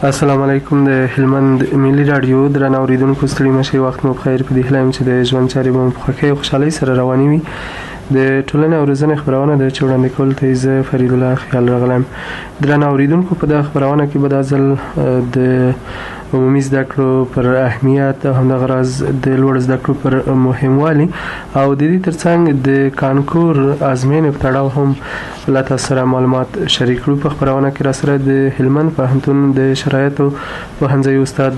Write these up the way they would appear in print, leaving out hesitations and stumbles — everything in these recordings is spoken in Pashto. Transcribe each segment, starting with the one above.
السلام علیکم د هلمند ملي راډیو درنه اوریدونکو، ستړي مه شئ، وخت مو پخیر. په دې هیله یم چې د ژوند چارې به مو په خوښۍ او خوشحالۍ سره روانې وي. د ټولنې او روزنې خپرونه ده چې وړاندې کولو ته یې زه فریدالله خیال راغلی یم. درنه اوریدونکو، په دغه خپرونه کې به دا ځل د عمومي زده کړو پر اهمیت او همدغه راز د لوړو زده کړو پر مهموالي او د دې ترڅنګ د کانکور ازموینې په تړاو هم له تاسو سره معلومات شریک کړو. په خپرونه کې راسره د هلمند پوهنتون د شرایطو پوهنځي استاد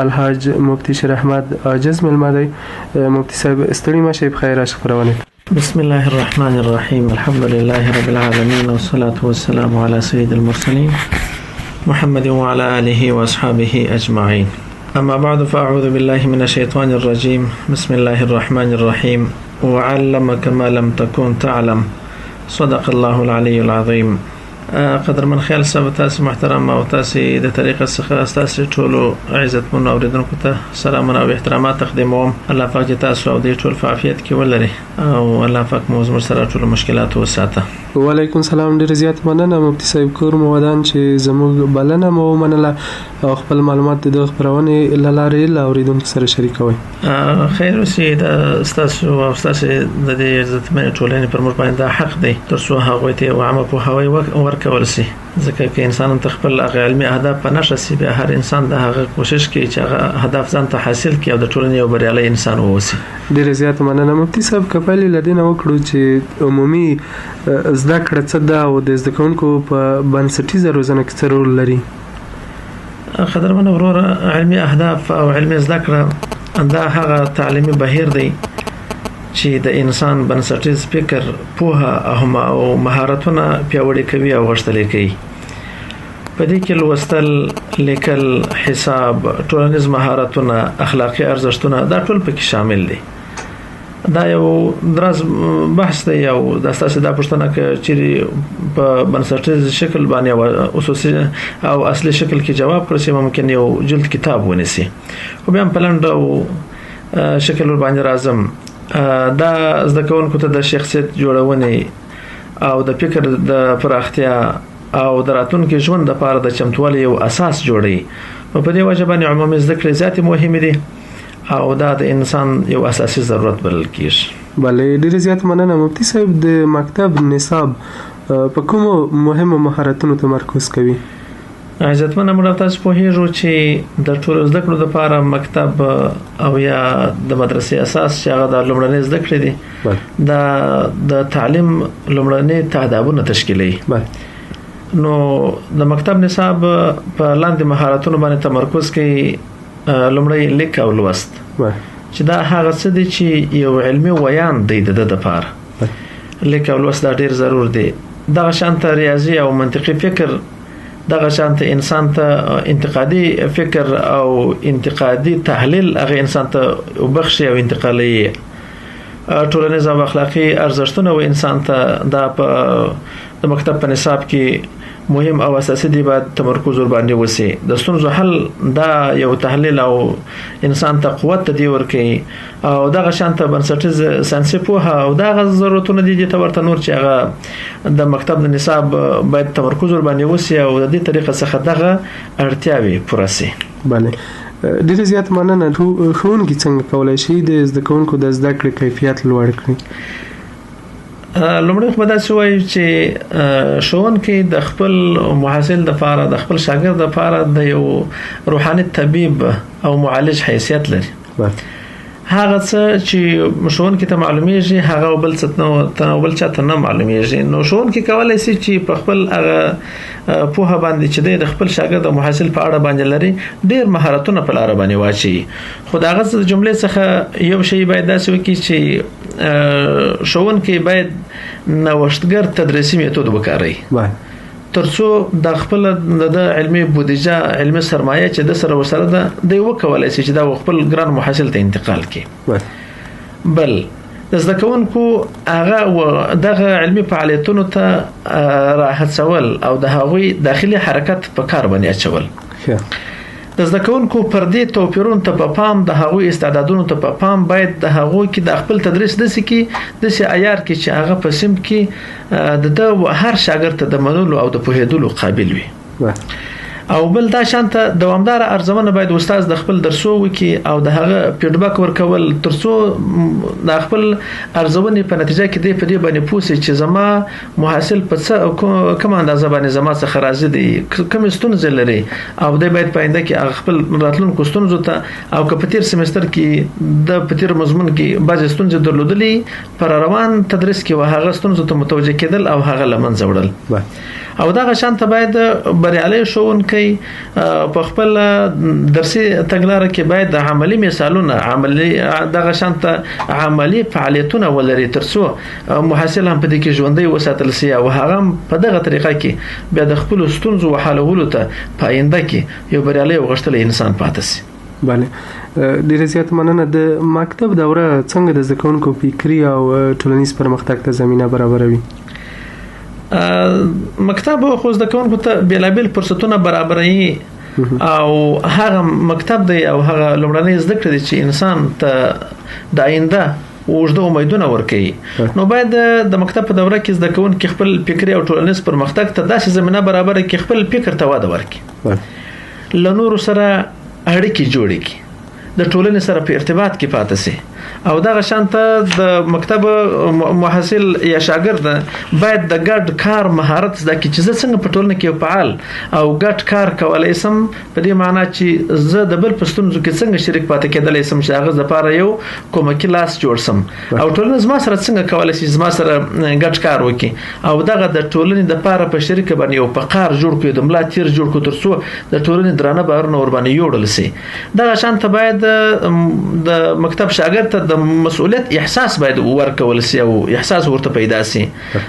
الحاج مفتي شیر احمد عاجز مېلمه دی. مفتي صاحب، ستړي مه شئ، په خیر راشئ خپرونې ته. بسم الله الرحمن الرحيم، الحمد لله رب العالمين، والصلاة والسلام على سيد المرسلين محمد وعلى آله وأصحابه أجمعين. أما بعد، فأعوذ بالله من الشيطان الرجيم، بسم الله الرحمن الرحيم، وعلمك ما لم تكن تعلم، صدق الله العلي العظيم. قدرمن خیال صاحب، تاسو محترم او تاسو د طریقه څخه تاسو ټولو عزتمن اوریدونکو ته سلامونه او احترامات تقدیموم. الله پاک دې تاسو او دې ټول په عافیت کې ولري او الله پاک مو زموږ سره ټول مشکلات وساته. وعلیکم سلام، ډیر زیات مننه مفتي صاحب، کور مو ودان چې زموږ بلنه مو ومنله او خپل معلومات د خپرونې له لارې له اوریدونکو سره شریکوئ. خیر اوسې، د ستاسو او ستاسو د دې عزتمنې ټولنې پر موږ باندې دا حق دی تر څو هغوی ته یو عامه پوهاوی ورکول شي، ځکه که انسان ته خپل هغه علمي اهداف په نښه شي، بیا هر انسان د هغه کوشش کوي چې هغه هدف ځان ته حاصل کړي او د ټولنې یو بریالی انسان واوسي. ډیره زیاته مننه مفتي صاحب. که پیل له دې نه وکړو چې عمومي زده کړه څه ده او د زده کوونکو په بنسټیزه روزنه کې څه رول لري؟ قدرمن وروره، علمي اهداف او علمي زده کړه دا هغه تعلیمي بهیر دی چې د انسان بنسټیز فکر، پوهه او مهارتونه پیاوړي کوي او غښتلي کوي. په دې کې لوستل، لیکل، حساب، ټولنیز مهارتونه، اخلاقي ارزښتونه، دا ټول پکې شامل دي. دا یو دراز بحث دی او دا ستاسو دا پوښتنه که چیرې په بنسټیز شکل باندې او اساسي او اصلي شکل کې جواب کړی شي، ممکن یو جلد کتاب ونیسي، خو بیا هم په لنډ او شکل ور باندې راځم. دا زده کوونکو ته د شخصیت جوړونې او د فکر د پراختیا او د راتلونکي ژوند لپاره د چمتوالي یو اساس جوړوي. نو په دې وجه باندې عمومي زده کړې زیاتې مهمې دي او دا د انسان یو اساسي ضرورت بلل کیږي. بله، ډیره زیات مننه مفتي صاحب. د مکتب نصاب په کومو مهمو مهارتونو تمرکز کوي؟ عزتمن، موږ تاسو پوهیږو چې د ټولو زده کړو لپاره مکتب او یا د مدرسې اساس چې هغه د لومړنۍ زده کړې دي، دا د تعلیم لومړنۍ تهدابونه تشکیلوي. نو د مکتب نصاب په لاندې مهارتونو باندې تمرکز کوي. لومړی لیک او لوست، چې دا هغه څه دي چې یو علمي ویاند دی د ده لپاره. لیک او لوست دا ډیر ضرور دی. دغه شانته ریاضي او منطقي فکر، دغه شانته انسان ته انتقادي فکر او انتقادي تحلیل هغه انسان ته وبخښي او انتقالوي. ټولنیز او اخلاقي ارزښتونه و انسان ته، دا په د مکتب په نصاب کې مهم او اساسي دی، باید تمرکز ور باندې وسی. د ستونزو حل، دا یو تحلیل او انسان ته قوت دی ورکي او دغه شانته بنسټیز ساينسي پوهه او دغه ضرورتونه دي چې ته ورته نور چې هغه د مکتب د نصاب باید تمرکز ور باندې وسی او د دې طریقه څخه دغه اړتیاوې پوره سي. بله، ډیره زیات مننه. ښوونکي څنګه کولای شي د زده کوونکو د زده کړې کیفیت لوړ کړي؟ لومړی خو به داسې وایو چې ښوونکی د خپل محصل دپاره، د خپل شاګرد دپاره د یو روحاني طبیب او معالج حیثیت لري. هغه څه چې ښوونکي ته معلومیږي، هغه بل څه ته بل چاته نه معلومیږي. نو ښوونکی کولای شي چې په خپل هغه پوهه باندې چې دی د خپل شاګرد او محصل په اړه باندې لري، ډیر مهارتونه په لاره باندې واچي. خو د هغه جملې څخه یو شی باید داسې وکړي چې ښوونکی باید نوښتګر تدریسي میتود وکاروي، ترڅو د خپل د علمي بودیجه، علمي سرمایه چې د سره ورسره ده، دی وکولای شي چې دا خپل ګران محصل ته انتقال کړي. بل د زده کوونکو هغه دغه علمي فعالیتونو ته راهڅول او د هغوی داخلي حرکت په کار باندې اچول. د زده کوونکو پر دې توپیرونو ته په پام، د هغوی استعدادونو ته په پام، باید د هغوی کې د خپل تدریس داسې کې داسې عیار کې چې هغه په سیم کې د هر شاګرد ته د منلو او د پوهېدلو قابل وي. او بل دا شانته دوامداره ارزونه باید استاد د خپل درسو وکي او د هغه فیډبک ورکول، ترڅو د خپل ارزونې په نتیجه کې دی په دې باندې پوه شي چې زما محصل په څه کومه اندازه باندې زما څخه راضي دی، کومې ستونزې لري، او دی باید په آینده کې هغه خپل راتلونکو ستونزو ته، او که په تیر سمستر کې د په تیر مضمون کې بعضې ستونزې درلودلې، پر روان تدریس کې هغه ستونزو ته متوجه کېدل او هغه له منځه وړل. او دغه شان ته باید بریالی ښوونکی په خپل درسي تګلاره کې باید د عملي مثالونه، عملي دغه شان ته عملي فعالیتونه ولري، ترڅو محصل هم په دې کې ژوندی وساتل شي او هغه هم په دغه طریقه کې بیا د خپلو ستونزو حلولو ته په آینده کې یو بریالی او غښتلی انسان پاتې شي. بله، ډیره زیاته مننه. د مکتب دوره څنګه د زده کوونکو فکري او ټولنیز پرمختګ ته زمینه برابروي؟ مکتب خو زده کوونکو ته بېلابېل فرصتونه برابروي، او هغه مکتب دی او هغه لومړنۍ زده کړې دي چې انسان ته د آینده اوږده امیدونه ورکوي. نو باید د مکتب په دوره کې زده کوونکي خپل فکري او ټولنیز پرمختګ ته داسې زمینه برابره کړي، خپل فکر ته وده ورکړي، له نورو سره اړیکې جوړې کړي، د ټولنې سره په ارتباط کې پاتې شي. او دغه شان ته د مکتب محصل یا شاګرد باید د ګډ کار مهارت زده کړي چې زه څنګه په ټولنه کې فعال او ګډ کار کولای شم، په دې معنا چې زه د بل په ستونزو کې څنګه شریک پاتې کېدلی شم چې هغه لپاره یو کومکي لاس جوړ شم، او ټولنه زما سره څنګه کولای شي زما سره ګډ کار وکړي، او دغه د ټولنې لپاره په شریکه باندې یو فقار جوړ کړو، د ملا تیر جوړ کړو، تر څو د ټولنې درانه بارونه ورباندې یوړل شي. دغه شان ته باید د مکتب شاګرد ته د مسؤلیت احساس باید ورکول شي او احساس ورته پیدا شي.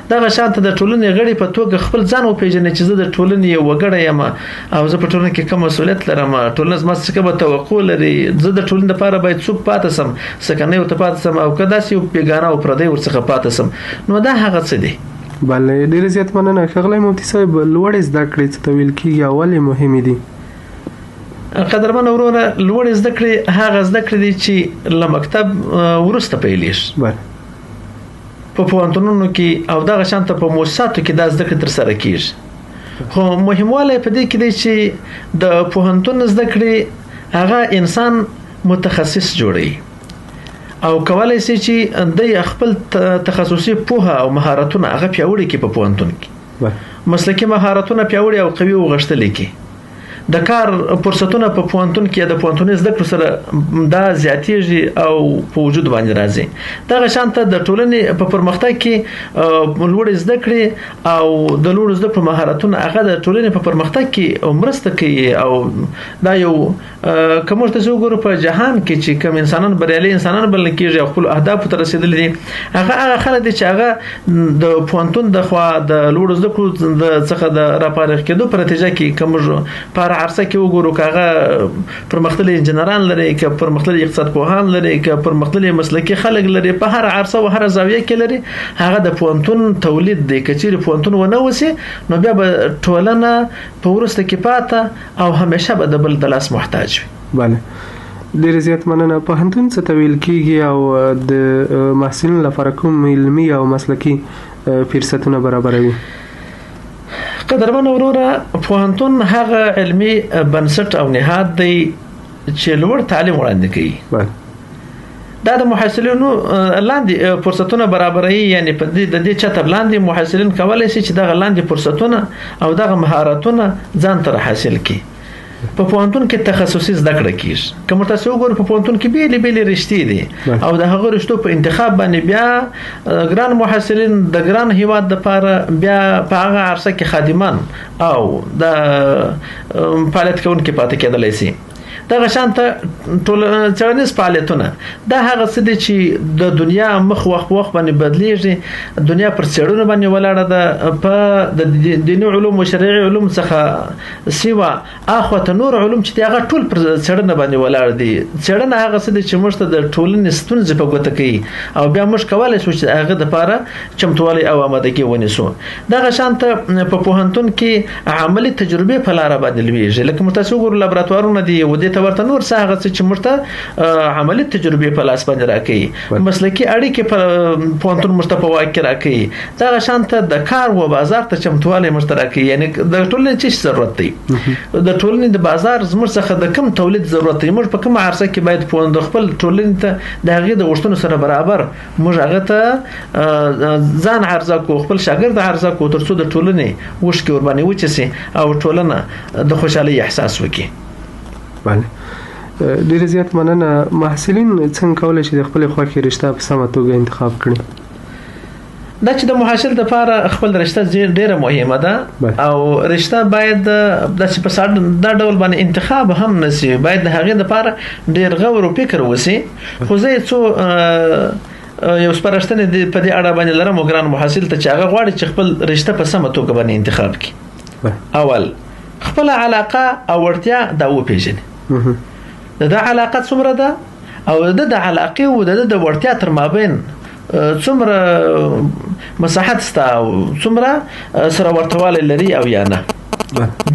دغه شان ته د ټولنې غړي په توګه خپل ځان وپیژني چې زه د ټولنې یو وګړی یم او زه په ټولنه کې کوم مسؤلیت لرم، ټولنه زما څخه کومه توقع لري، زه د ټولنې لپاره باید څوک پاتې شم، څه ورته پاتې شم، او که داسې یو بېګانه او پردی ورڅخه پاتې شم، نو دا هغه څه دي. بله، ډېره زیات مننه ښاغلی مفتي صاحب. لوړې زده کړې څه ته ویل کېږي او ولې مهمې دي؟ قدرمن وروره، لوړې زده کړې هغه زده کړې دي چې له مکتب وروسته پیلېږي په پوهنتونونو کې او دغه شان ته په موسساتو کې دا زده کړې ترسره کېږي. خو مهموالی په دې کې دی چې د پوهنتون زده کړې هغه انسان متخصص جوړوي او کولای شي چې د خپل تخصصي پوهه او مهارتونه هغه پیاوړي کړي په پوهنتون کې، مسلکي مهارتونه پیاوړي او قوي او غښتلي کړي. د کار فرصتونه په پوهنتون کې د پوهنتوني زده کړو سره دا زیاتیږي او په وجود باندې راځي. دغه شان ته د ټولنې په پرمختګ کې لوړې زده کړې او د لوړو زده کړو مهارتونه هغه د ټولنې په پرمختګ کې مرسته کوي. او دا یو که موږ تاسو وګورو په جهان کې چې کوم انسانان بریالي انسانان بلل کېږي او خپل اهدافو ته رسېدلي دي، هغه هغه خلک دي چې هغه د پوهنتون د خوا د لوړو زده کړو څخه د راپارغ کېدو په نتیجه کې که موږ په هر عرصه کې وګورو، که هغه پرمختللي انجنیران لري، که پرمختللي اقتصاد پوهان لري، که پرمختللي مسلکي خلک لري، په هر عرصه او هر زاویه کې لري، هغه د پوهنتون تولید دی. که چیرې پوهنتون ونه وسي نو بیا به ټولنه په وروسته کې پاته او همیشه به د بل د لاس محتاج وي. بله، ډېره زیات مننه. پوهنتون څه ته ویل کېږي او د محصلینو لپاره کوم علمي او مسلکي فرصتونه برابروي؟ قدرمن وروره، پوهنتون هغه علمي بنسټ او نهاد دی چې لوړ تعلیم وړاندې کوي. دا د محصلینو لاندې فرصتونه برابروي، یعنی په دې د دې چتر لاندې محصلین کولای شي چې دغه لاندې فرصتونه او دغه مهارتونه ځان ته حاصل کړي. په پوهنتون کې تخصصي زده کړه کیږي. که موږ تاسو وګورو په پوهنتون کې بېلې بېلې رشتې دي او د هغو رشتو په انتخاب باندې بیا ګران محصلین د ګران هیواد دپاره بیا په هغه عرصه کې خادمان او د فعالیت کوونکي پاتې کېدلی شي. دغه شان ته ټول څېړنیز فعالیتونه دا هغه څه دي چې د دنیا مخ وخت په وخت باندې بدلیږي. دنیا پر څېړنو باندې ولاړه ده، په د دیني علوم او شرعي علوم څخه سیوا اخوا ته نور علوم چې هغه ټول پر څېړنه باندې ولاړ دي. څېړنه هغه څه دي چې موږ ته د ټولنې ستونزې په ګوته کوي او بیا موږ کولای شو چې هغه دپاره چمتووالی او آمادګي ونیسو. دغه شان ته په پوهنتون کې عملي تجربې په لاره باندې لویږي. لکه موږ تاسو وګورو لابراتوارونه دي، دې ته ورته نور څه هغه څه چې موږ ته عملي تجربې په لاس باندې راکوي، مسلکي اړیکې په پوهنتون موږ ته په واک کې راکوي، دغه شان ته د کار و بازار ته چمتوالی موږ ته راکوي. یعنی د ټولنې څه ضرورت دی، د ټولنې د بازار زموږ څخه د کم تولید ضرورت دی، موږ په کومه عرصه کې باید پوهنتون خپل ټولنې ته د هغې د غوښتنو سره برابر موږ هغه ته ځان عرضه کو، خپل شاګرد عرضه کو، ترڅو د ټولنې اوښکې ورباندې وچې سي او ټولنه د خوشحالۍ احساس وکړي. بله، ډېر زیات مننه. محصلین څنګه کولی شي د خپلې خوښې رشته په سمه توګه انتخاب کړي؟ دا چې د محصل لپاره خپل رشته ډیره مهمه ده او رشته باید داسې په ساده دا ډول باندې انتخاب هم نسی، باید د هغې لپاره ډیر غور او فکر وسی. خو زه یې څو یو سپارښتنه په دې اړه باندې لرم ګران محصل ته چې هغه غواړي چې خپل رشته په سمه توګه باندې انتخاب کړي. اول خپل علاقه او وړتیا دا وپیژني، د ده علاقه څومره ده او د ده د علاقې او د ده د وړتیا تر مابین څومره مساحت سته او څومره سره ورته لري او یا نه.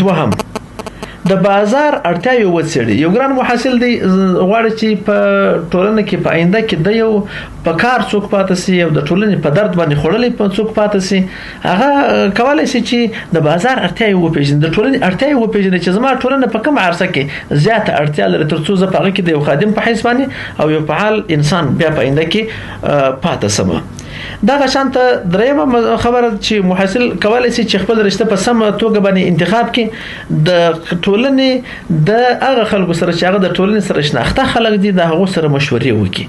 دوهم د بازار اړتیا یو وڅېړي. یو ګران محصل دی غواړي چې په ټولنه کې په آینده کې د یو په کار څوک پاتې سي او د ټولنې په درد باندې خوړلې په څوک پاتې سي، هغه کولای شي چې د بازار اړتیا یې وپېژني، د ټولنې اړتیا یې وپېژني چې زما ټولنه په کوم عرصه کې زیاته اړتیا لري، ترڅو زه په هغه کې د یو خادم په حیث باندې او یو فعال انسان بیا په آینده کې پاتې سم. دغه شانته درېیمه خبره چې محصل کولای شي چې خپل رشته په سمه توګه باندې انتخاب کړي، د ټولنې د هغه خلکو سره چې هغه د ټولنې سره شناخته خلک دي د هغو سره مشورې وکړي،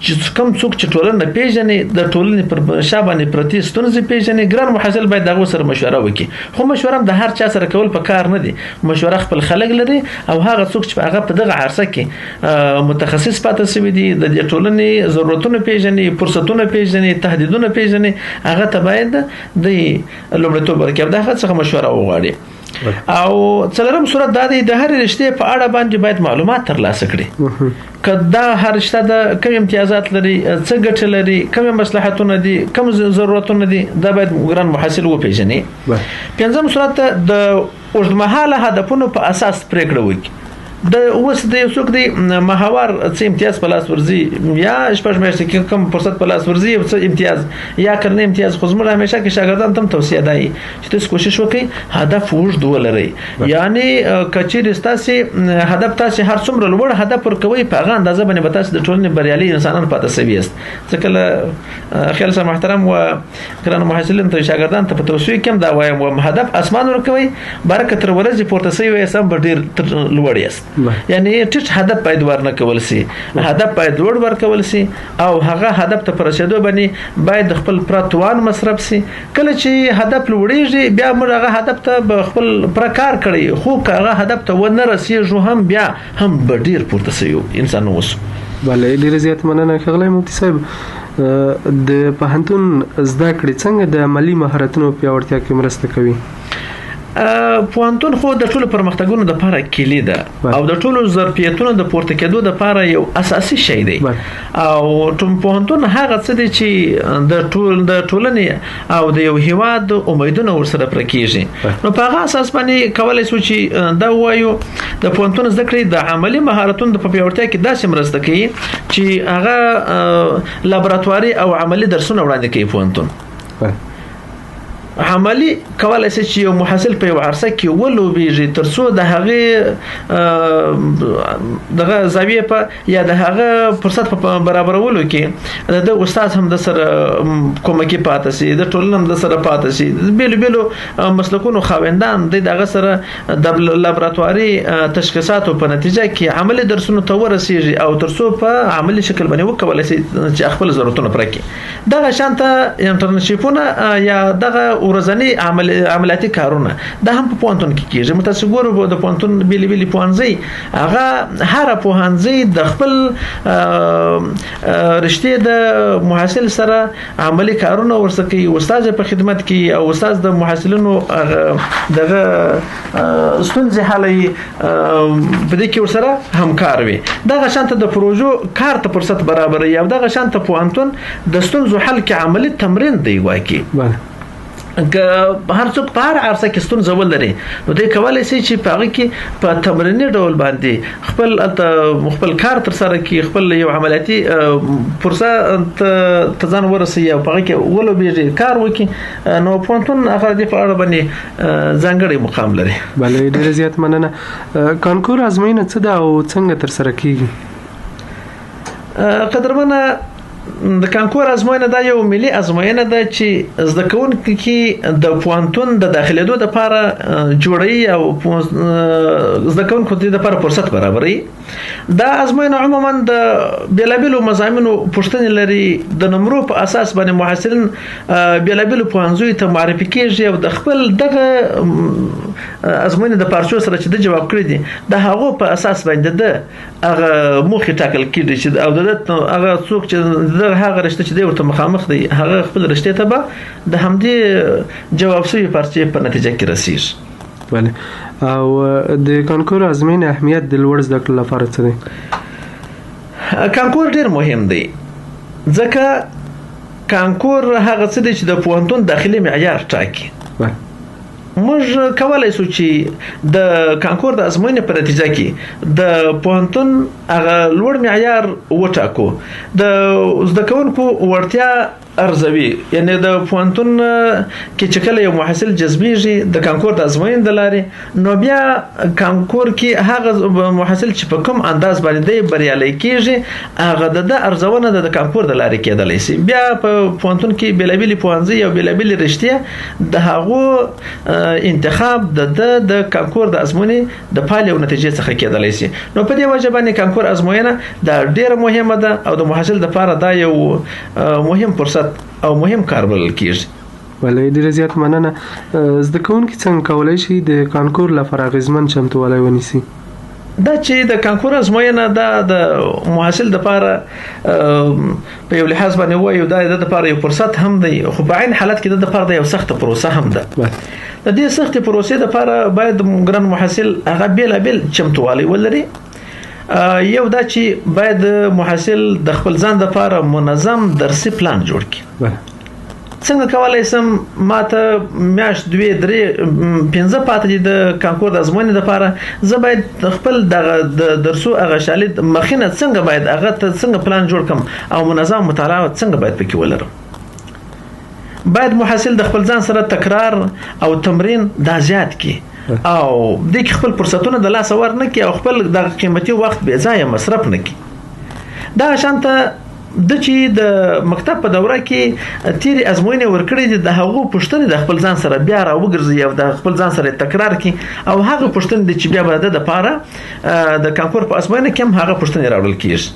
چې کوم څوک چې ټولنه پیژني، د ټولنې پر شا باندې پرتې ستونزې پیژني، ګران محصل باید د هغو سره مشوره وکړي. خو مشوره هم د هر چا سره کول په کار نه دي، مشوره خپل خلک لري او هغه څوک چې هغه په دغه عرصه کې متخصص پاتې شوي دي، د دې ټولنې ضرورتونه پیژني، فرصتونه پیژني، تهدیدونه پیژني، هغه ته باید د لومړیتوب ورکړي او د هغه څخه مشوره وغواړي. او څلورم صورت دا دی د هرې رشتې په اړه باندې باید معلومات ترلاسه کړي، که دا هر رشته د کوم امتیازات لري، څه ګټه لري، کوم مصلحتونه دي، کوم ضرورتونه دي، دا باید ګران محصل وپیژني. پنځم صورت د اوږدمهاله هدفونو په اساس پرېکړه وکړي. د اوس د یو څوک دی ماهوار څه امتیاز په لاس ورځي یا شپږ میاشتې کې کوم فرصت په لاس ورځي یو څه امتیاز یا کلنی امتیاز، خو زموږ همیشه کې شاګردان تم توصیه دی چې تاسو کوشش وکړئ هدف اوږد ولرئ. یعنی که چیرې ستاسې هدف تاسې هر څومره لوړ هدف ورکوئ په هغه اندازه باندې به تاسې د ټولنې بریالي انسانان پاتې سوي یاست. ځکه له خیال صاحب محترم و ګرانو محصلینو ته شاګردان ته په توصیه کې هم دا وایم، هدف اسمان ورکوئ، برکه تر ورځې پورته سوي یاست هم به ډېر لوړ یاست. یعنی ټیټ هدف باید ورنه کول سي، هدف باید لوړ ورکول سي او هغه هدف ته پر رسېدو باندې باید خپل پوره توان مصرف سي. کله چې هدف لوړیږي بیا موږ هغه هدف ته خپل پوره کار کړی، خو که هغه هدف ته ونه رسېږو هم بیا هم به ډېر پورته سوي انسان اوسو. بله، ډېره زیاته مننه ښاغلی مفتي صاحب. د پوهنتون زده کړې څنګه د عملي مهارتونو پیاوړتیا کې مرسته کوي؟ پوهنتون خو د ټولو پرمختګونو لپاره کلي ده او د ټولو ظرفیتونو د پورته کېدو لپاره یو اساسي شی دی. او پوهنتون هغه څه دی چې د ټولنې او د یو هیواد امیدونه ورسره پوره کېږي. نو په هغه اساس باندې کولی شو چې دا ووایو د پوهنتون زده کړې د عملي مهارتونو په پیاوړتیا کې داسې مرسته کوي چې هغه لابراتواري او عملي درسونه وړاندې کوي. پوهنتون عملي کولای شي چې یو محصل په یو عرصه کې ولوبېږي ترڅو د هغې دغه زاویې په یا د هغه فرصت په برابرولو کې د استاد هم د سره کومکي پاتې شي، د ټولنې هم د سره پاتې شي، بېلو بېلو مسلکونو خاوندان د دغه سره د لابراتواري تشخیصاتو په نتیجه کې عملي درسونو ته ورسیږي او ترڅو په عملي شکل باندې وکولای شي چې خپل ضرورتونه پوره کړي. دغه شانته انټرنشیپونه یا دغه ورځني عملیاتي کارونه دا هم په پوهنتون کې کیږي. موږ تاسو ګورو د پوهنتون بیلې بیلې پوهنځي، هغه هره پوهنځي د خپل رشتې د محصل سره عملي کارونه ورسره کوي، استاد په خدمت کې او استاد د محصلینو دغه ستونزې حلوي، په دې کې ورسره همکار وي. دغه شانته د پروژو کار ته فرصت برابروي او دغه شانته پوهنتون د ستونزو حل کې عملي تمرین دی واکي. که هر څوک په هر عرصه کې ستونزه ولري نو دی کولای شي چې په هغه کې په تمریني ډول باندې خپل کار تر سره کړي، خپل یو عملیاتي فرصت ته ځان ورسوي او په هغه کې ولوبېږي، کار وکړي. نو پوهنتون هغه د په اړه باندې ځانګړی مقام لري. بله، ډېره زیات مننه. کانکور ازموینه څه ده او څنګه تر سره کیږي؟ قدرمنه، د کانکور ازموینه دا یو ملي ازموینه ده چې زده کوونکي کې د پوهنتون د داخلېدو لپاره جوړوي او زده کوونکو ته لپاره فرصت برابروي. دا ازموینه عموما د بېلابېلو مضامینو پوښتنې لري. د نمرو په اساس باندې محصلین بېلابېلو پوهنځیو ته معرفي کیږي او د خپل دغه ازموینې د پارچو سره چې د جواب کړی دي د هغو په اساس باندې د هغه موخې ټاکل کیږي چې او د هغه څوک چې د هغه رشته چې دی ورته مخامخ دی هغه خپل رشتې ته به د همدې جواب شوي پارچې په نتیجه کې رسیږي. بله، او د کانکور ازموینې اهمیت د لوړ زده کړو لپاره څه دی؟ کانکور ډیر مهم دی، ځکه کانکور هغه څه دی چې د پوهنتون داخلي معیار ټاکي. موږ کولای شو چې د کانکور د ازموینې په نتیجه کې د پوهنتون هغه لوړ معیار وټاکو، د زده کوونکو وړتیا ارزوي. یعنی د پوهنتون کې چې کله یو محصل جذبیږي د کانکور د ازموینې د لارې، نو بیا کانکور کې هغه محصل چې په کوم انداز باندې دی بریالی کیږي هغه د ده ارزونه د کانکور د لارې کېدلی شي. بیا په پوهنتون کې بېلابېلې پوهنځۍ او بېلابېلې رشتې د هغو انتخاب د ده د کانکور د ازموینې د پایلې او نتیجې څخه کېدلی شي. نو په دې وجه باندې کانکور ازموینه دا ډېره مهمه ده او د محصل دپاره دا یو مهم فرصت او مهم کار بلل کیږي. بله، ډېره زیات مننه. زده کوونکي څنګه کولای شي د کانکور لپاره اغېزمن چمتووالی ونیسي؟ دا چې د کانکور ازموینه دا د محصل دپاره په یو لحاظ باندې وایو دا د دپاره یو فرصت هم دی، خو په عین حالت کې د دپاره دا یو سخته پروسه هم ده. د دې سختې پروسې دپاره باید ګران محصل هغه بېلابېل چمتووالی ولري. یو دا چې باید محصل د خپل ځان دپاره منظم درسي پلان جوړ کړي. څنګه کولای شم ما ته میاشت دوې درې پنځه پاتې دي د کانکور د ازموینې دپاره، زه باید خپل دغه د درسو هغه شالید مخینه څنګه باید هغه ته څنګه پلان جوړ کړم او منظم مطالعه څنګه باید پکې ولرم. باید محصل د خپل ځان سره تکرار او تمرین دا زیات کړي او دې کې خپل فرصتونه د لاسه ور نه کړي او خپل دغه قیمتي وخت بې ځایه مصرف نه کړي. دا شانته د چې د مکتب په دوره کې تیرې ازموینې ورکړې دي د هغو پوښتنې د خپل ځان سره بیا راوګرځي او د خپل ځان سره تکرار کړي او هغه پوښتنې دي چې بیا به د دپاره د کانکور په ازموینه کې هم هغه پوښتنې راوړل کیږي.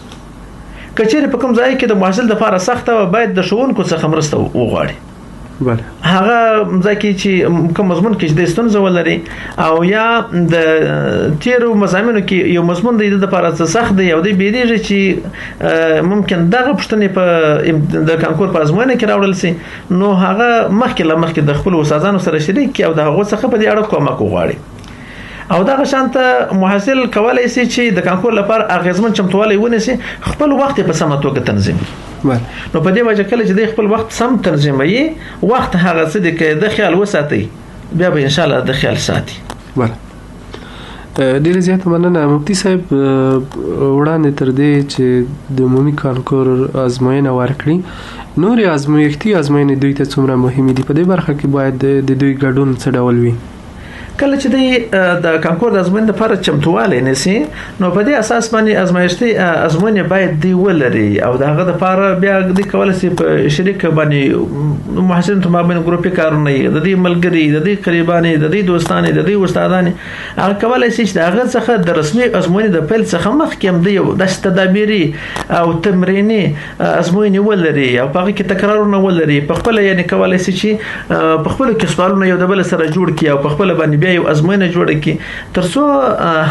که چیرې په کوم ځای کې د محصل دپاره سخته وه باید د ښوونکو څخه مرسته وغواړي. هغه ځای کې چې کوم مضمون کې چې د ستونزه ولري او یا د تیرو مضامینو کې یو مضمون دی د دپاره څه سخت دی او دی بیریږي چې ممکن دغه پوښتنې په د کانکور په ازموینه کې راوړل سي، نو هغه مخکې له مخکې د خپلو استادانو سره شریک کړي او د هغو څخه په دې اړه کومک وغواړي. او دغه شانته محصل کولای شي چې د کانکور لپاره اغېزمن چمتووالی ونیسي، خپل وخت یې په سمه توګه تنظیم کړي. نو په دې وجه کله چې دی خپل وخت سم تنظیموي، وخت هغه څه دی که د خیال وساتي بیا به انشاءالله د خیال ساتي. ډېره زیاته مننه مفتي صاحب. وړاندې تر دې چې د عمومي کانکور ازموینه ورکړي، نورې ازمویښتي ازموینې دوی ته څومره مهمې دي؟ په دې برخه کې باید د دوی ګډون څه ډول وي؟ کله چې دی د کانکور د ازموینې لپاره چمتووالی نیسي، نو په دې اساس باندې ازمایښتي ازموینې باید دی ولري او د هغه لپاره بیا دی کولای شي په شریک باندې محصلینو ته مابین ګروپي کارونه یې، د دې ملګري، د دې قریبانې، د دې دوستانې، د دې استادانې، هغه کولای شي چې د هغه څخه د رسمي ازموینې د پیل څخه مخکې هم دی یو داسې تدابیري او تمریني ازموینې ولري او په هغه کې تکرارونه ولري. په خپله یعنې کولای شي چې په خپلو کې سوالونه یو د بل سره جوړ کړي او په خپله باندې بیا یو ازموینه جوړه کړي ترڅو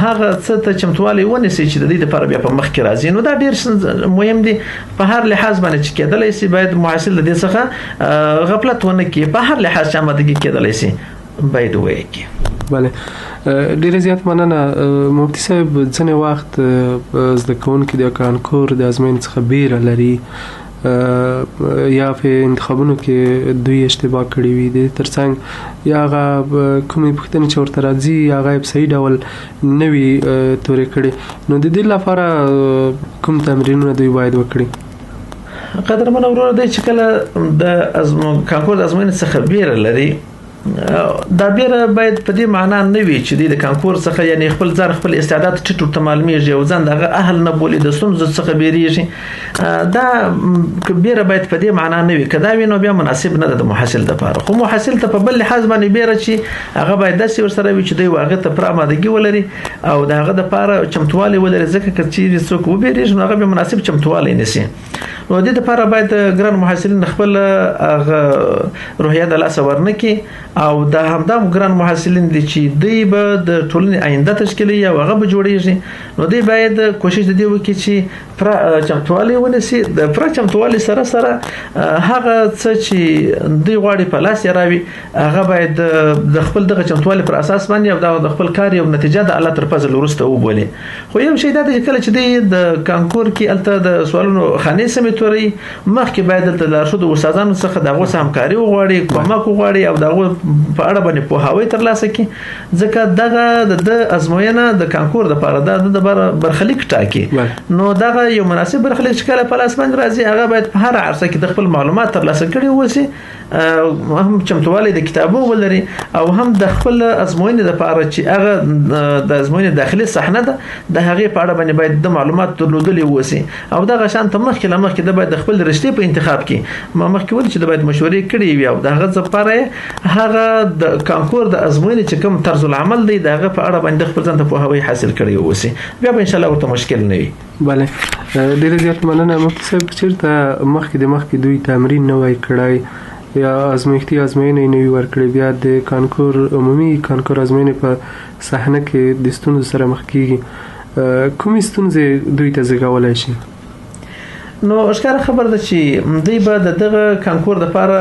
هغه څه ته چمتوالی ونیسي چې د دې لپاره بیا په مخ کې راځي. نو دا ډېر مهم دی په هر لحاظ باندې چې کېدلی شي باید محصل د دې څخه غفلت ونه کړي، په هر لحاظ چې آمادګي کېدلی شي باید ویې کړي. بله، ډېره زیات مننه مفتي صاحب. ځینې وخت زده کوونکي د کانکور د ازموینې څخه بیره لري، یا په انتخابونو کې دوی اشتباه کړې وي، د ترڅنګ یا هغه کومې پوښتنې چې ورته راځي هغه په صحیح ډول نه وي تورې کړې، نو د دې لپاره کوم تمرینونه دوی باید وکړي؟ قدرمن وروره، دی چې کله د کانکور د ازموینې څخه بیره لري، دا بیره باید په دې معنا نه وي چې دی د کانکور څخه یعنی خپل ځان خپل استعداد ټیټ ورته معلومیږي او ځان دغه اهل نه بولي، د ستونزو څخه بیریږي. دا بیره باید په دې معنا نه وي، که دا وي نو بیا مناسب نه ده د محصل لپاره. خو محصل ته په بل لحاظ باندې بیره چې هغه باید داسې ورسره وي چې دی هغه ته پوره آمادګي ولري او د هغه دپاره چمتوالی ولري، ځکه که چیرې څوک وبېرېږي نو هغه بیا مناسب چمتوالی نیسي. نو دې لپاره باید ګران محصلین خپل هغه روحیه د لاسه ورنه کړي، او دا همدا ګران محصلین دي چې دوی به د ټولنې آینده تشکیلوي او هغه به جوړیږي. نو دوی باید کوشش د دې وکړي چې پوره چمتوالی ونیسي. د پوره چمتوالي سره سره هغه څه چې دوی غواړي په لاس یې راوي هغه باید د خپل دغه چمتوالي پر اساس باندې او د خپل کار یو نتیجه د الله تر فضل وروسته وبولي. خو یو شی دا دی چې کله چې دوی د کانکور کې هلته د سوالونو خانې سمې توري، مخکې باید دلته لارښود استادانو څخه د هغو څخه همکاري وغواړي، کومک وغواړي او د هغو په اړه باندې پوهاوی ترلاسه کړي، ځکه دغه د ازموینه د کانکور دپاره دا د برخلیک ټاکي. نو دغه یو مناسب برخلیک چې کله په لاس باندې راځي هغه باید په هره عرصه کې د خپل معلومات ترلاسه کړي واوسي، هم چمتوالی د کتابو ولري او هم د خپل ازموینې دپاره چې هغه د ازموینې داخلي صحنه ده د هغې په اړه باندې باید د معلومات درلودلي واوسي. او دغه شان ته مخکې له مخکې د باید د خپل رشتې په انتخاب کې ما مخکې ویل چې د باید مشورې کړې وي او د هغه لپاره هغه د کانکور د ازموینې چې کوم طرز العمل دی د هغه په اړه باندې خپل ځان ته پوهاوی حاصل کړی واوسي، بیا به انشاءالله ورته مشکل نه وي. بله، ډېره زیاته مننه مفتي صاحب. که چېرته مخکې د مخکې دوی تمرین نه وای کړی یا ازمایښتي ازموینې نه وي ورکړې، بیا د کانکور عمومي کانکور ازموینې په صحنه کې د ستونزو سره مخ کیږي، کومې ستونزې دوی ته زېږولی شي؟ نو ښکاره خبر ده چې دوی به د دغه کانکور دپاره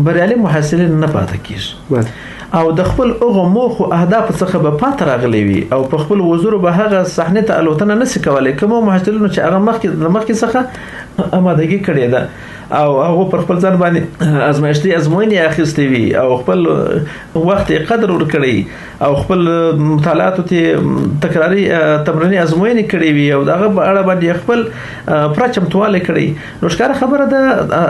بریالي محصلین نه پاته کیږي او د خپل هغو موخو اهدافو څخه به پاته راغلی وي او په خپل وزرو به هغه صحنې ته الوتنه نسي کولی کومو محصلینو چې هغه مخکې له مخکې څخه آمادګي کړې ده او هغو پر خپل ځان باندې ازمایښتي ازموینې اخیستې وي او خپل وخت یې قدر ورکړی او خپل مطالعاتو ته تکراري تمریني ازموینې کړې وي او د هغه په اړه باندې خپل پوره چمتوالی کړی. نو ښکاره خبره ده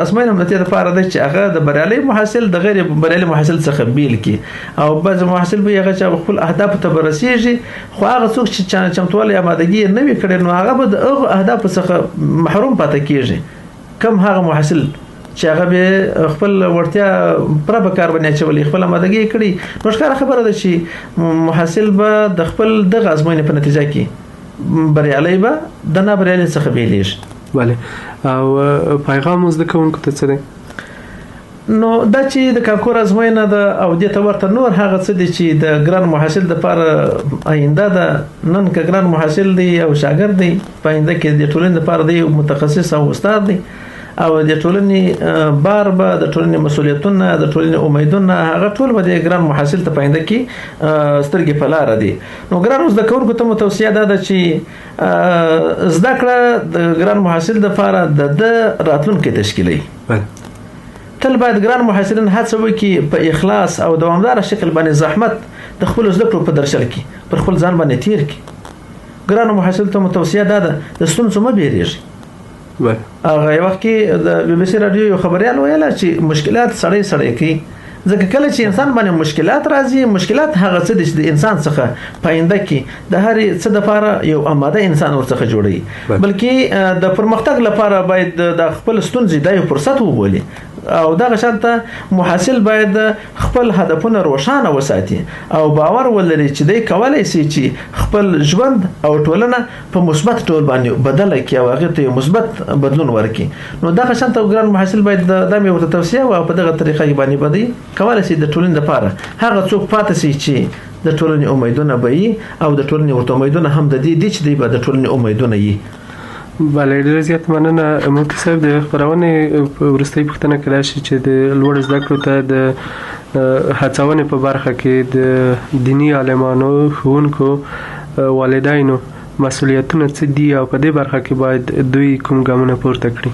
ازموینه هم د دې لپاره ده چې هغه د بریالي محصل د غیر بریالي محصل څخه بیل کړي او بعضې محصل به هغه چې خپل اهدافو ته به رسېږي، خو هغه څوک چې چمتوالی آمادګي یې نه وي کړې نو هغه به د هغو اهدافو څخه محروم پاتې کېږي. کم هغه محصل چې هغه به خپل وړتیا پوره په کار باندې اچولې، خپل آمادګي یې کړې، نو ښکاره خبره ده چې محصل به د خپل دغه ازموینې په نتیجه کې بریالی به د نابریالي څخه بېلېږي. بله، او پیغام مو زده کوونکو ته څه دی؟ نو دا چې د کانکور ازموینه ده او دې ته ورته نور هغه څه دي چې د ګران محصل دپاره آینده ده. نن که ګران محصل دی او شاګرد دی، په آینده کې د ټولنې دپاره دی متخصص او استاد دی او د ټولنې بار به، د ټولنې مسؤلیتونه، د ټولنې امیدونه، هغه ټول به د ګران محصل ته په آینده کې سترګې په لاره دي. نو ګران زده کوونکو ته مو توصیه دا ده چې زده کړه د ګران محصل دپاره د ده راتلونکی تشکیلوي. تل باید ګران محصلین هڅه وکړي په اخلاص او دوامداره شکل باندې زحمت د خپلو زده کړو په درشل کې پر خپل ځان باندې تیر کړي. ګرانو محصل ته مو توصیه دا ده د ستونزو مه بیریږئ. هغه یو وخت کې د بي بي سي راډیو یو خبریال ویله چې مشکلات سړی سړی کوي، ځکه کله چې انسان باندې مشکلات راځي، مشکلات هغه څه دي چې د انسان څخه په آینده کې د هرې څه دپاره یو آماده انسان ورڅخه جوړوي، بلکې د پرمختګ لپاره باید د خپل ستونزې دا یو فرصت وبولي. او دغه شان ته محصل باید خپل هدفونه روښانه وساتي او باور ولري چې دی کولی شي چې خپل ژوند او ټولنه په مثبت ډول باندې بدله کړي او هغې ته یو مثبت بدلون ورکړي. نو دغه شان ته ګران محصل باید دا مې ورته توصیه وه او په دغه طریقه باندې به دی کولی شي د ټولنې دپاره هغه څوک پاتې شي چې د ټولنې امیدونه به یي او د ټولنې ورته امیدونه هم د دې دي چې دی به د ټولنې امیدونه یي. بله، ډېره زیاته مننه مفتي صاحب. د خپرونې وروستۍ پوښتنه کېدای شي چې د لوړو زده کړو ته د هڅونې په برخه کې د دیني عالمانو، ښوونکو، والدینو مسؤلیتونه څه دي او په دې برخه کې باید دوی کوم ګامونه پورته کړي؟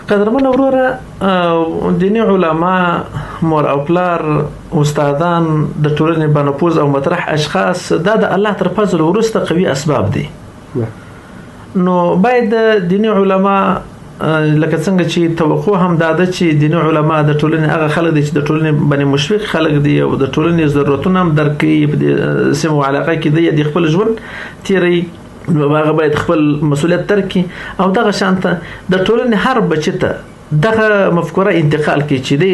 قدرمن وروره، دیني علما، مور او پلار، استادان، د ټولنې بانفوذ او مطرح اشخاص، دا د الله تر فضل وروسته قوي اسباب دي. نو باید دیني علما، لکه څنګه چې توقع هم دا ده چې دیني علما د ټولنې هغه خلک دي چې د ټولنې باندې مشفق خلک دي او د ټولنې ضرورتونه هم درک کوي، په دې سیمه علاقه کې دی د خپل ژوند تیری، نو هغه باید خپل مسولیت درک کړي او دغه شانته د ټولنې هر بچی ته دغه مفکوره انتقال کړي چې دی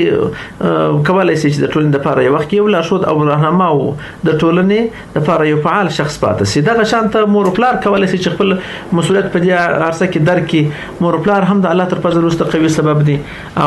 کولای شي چې د ټولنې لپاره یو وخت یو لارښود او راهنما او د ټولنې لپاره یو فعال شخص پاتې شي. دغه شانته مور او پلار کولای شي چې خپل مسولیت په دې عرصه کې درک کړي. مور او پلار هم د الله تر فضل وروسته قوي سبب دي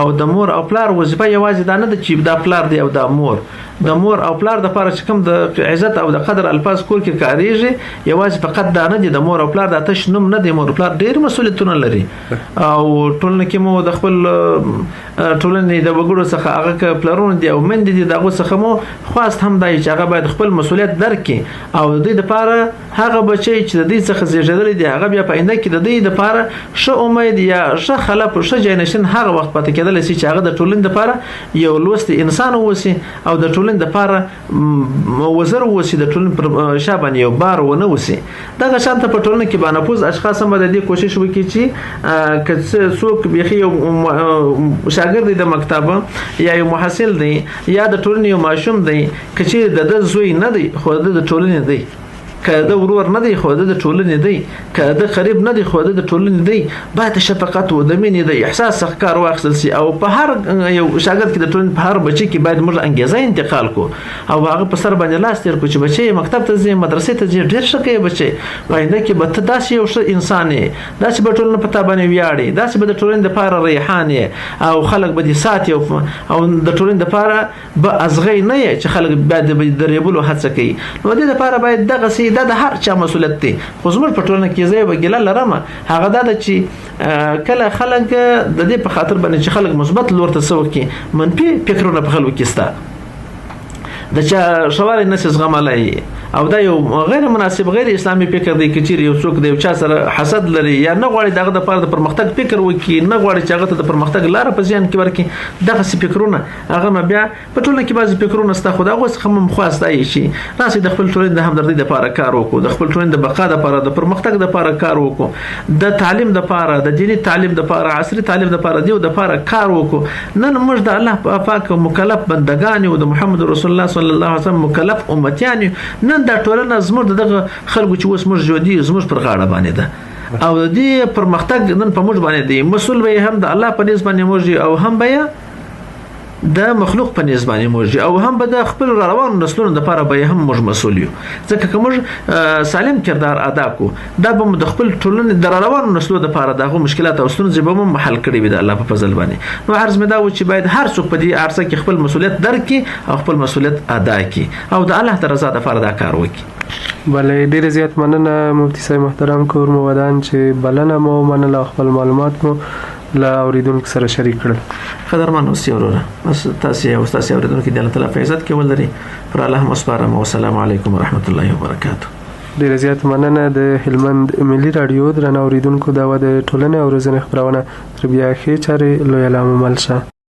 او د مور او پلار وظیفه یوازې دا نه ده چې دا پلار دی او دا مور، د مور او پلار د پاره چې کوم د عزت او د قدر الفاظ کور کې کاریږي یوازې فقط دا نه دي، د مور او پلار د تش نوم نه دی، مور او پلار ډیر مسولیتونه لري او ټولنه کې مو د خپل ټولنې د وګړو څخه هغه که پلرونه دي او میندې دي، د هغو څخه مو خواست هم دی چې هغه باید خپل مسولیت درک کړي او د دوی دپاره هغه بچی چې د دوی څخه زیږېدلی دی هغه بیا په آینده کې د دوی دپاره ښه امید یا ښه خلف ښه جانشین هغه وخت پاتې کېدلی شي چې هغه د ټولنې دپاره یو لوستی انسان واوسي او د ټولنې دپاره وزر واوسي، د ټولنې پر شا باندې یو بار ونه اوسي. دغه شان ته په ټولنه کې بانفوذ اشخاص هم د دې کوشش وکړي چې که څوک بیخي یو شاګرد دی د مکتب یا یو محصل دی یا د ټولنې یو ماشوم دی، که چیرې د ده زوی نه دی خو د ده د ټولنې دی، که د ورور نه دی خو د ټولنې دی، که د قریب نه دی خو د ټولنې دی، باید شفقت او د مینې د احساس څخه کار واخیستل شي او په هر یو شاګرد کې د ټولنې په هر بچي کې باید موږ انګیزه انتقال کو او هغه په سر باندې لاس تېر کړو چې بچی مکتب ته ځي، مدرسې ته ځي، ډېر ښه کوي بچی، په آینده کې به ته داسې یو ښه انسان یې، داسې به ټولنه په تا باندې ویاړي، داسې به د ټولنې دپاره ریحان یې او خلک به دې ساتي او د ټولنې دپاره به ازغی نه یې چې خلک بیا د ریبلو هڅه کوي. نو دې دپاره باید دغسې دا د هر چا مسولیت دی. خو زموږ په ټولنه کې زه یوه ګیله لرم، هغه دا ده چې کله خلک د دې په خاطر باندې چې خلک مثبت لور ته سوق کړي، منفي فکرونه په خلکو کې شته، د چا ښه والی نه شي زغملی او دا یو غیر مناسب غیر اسلامي فکر دی. که چیرې یو څوک د یو چا سره حسد لري یا نه غواړي د هغه دپاره د پرمختګ فکر وکړي، نه غواړي چې هغه ته د پرمختګ لاره په ذهن کې ورکړي، دغسې فکرونه هغه نو بیا په ټولنه کې بعضې فکرونه شته، خو د هغو څخه هم خواست دا چې راسئ د خپل ټولنې د همدردۍ دپاره کار وکړو، د خپل ټولنې د بقا دپاره، د پرمختګ دپاره کار وکړو، د تعلیم دپاره، د دیني تعلیم دپاره، عصري تعلیم دپاره، دیو دپاره کار وکړو. نن موږ د الله پاک مکلف بندګان یو، د محمد رسول الله صلی الله علیه وسلم مکلف امتیان یو. نن دا ټولنه زموږ د دغه خلکو چې اوس موږ ژوندي یو زموږ پر غاړه باندې ده او د دې پرمختګ نن په موږ باندې دی. مسؤل به یې هم د الله په نزد باندې موږ یو او هم به یې د مخلوق په نزد باندې موږ یو او هم به د خپل روانو نسلونو دپاره به یې هم موږ مسؤل یو. ځکه که موږ سالم کردار ادا کړو، دا به مو د خپل ټولنې د روانو نسلونو دپاره د هغو مشکلات او ستونزې به مو حل کړې وي د الله په فضل باندې. نو عرض مې دا و چې باید هر څوک په دې عرصه کې خپل مسؤلیت درک کړي او خپل مسؤلیت ادا کړي او د الله د رضا دپاره دا کار وکړي. بله ډېره زیات مننه مفتي صاحب محترم، کور مو ودان چې بلنه مو ومنله او خپل معلومات مو له اورېدونکو سره شریک کړل. قدرمن اوسئ وروره، بس تاسې او ستاسې اورېدونکي د الله تعالی په عزت کې ولري. پر الله مو سپارم. والسلام علیکم ورحمت الله وبرکاته. ډېره زیاته مننه. د هلمند ملي راډیو درنه اورېدونکو، دا وه د ټولنې او روزنې خپرونه. تر بیا ښې چارې، لوی الله مو مل شه.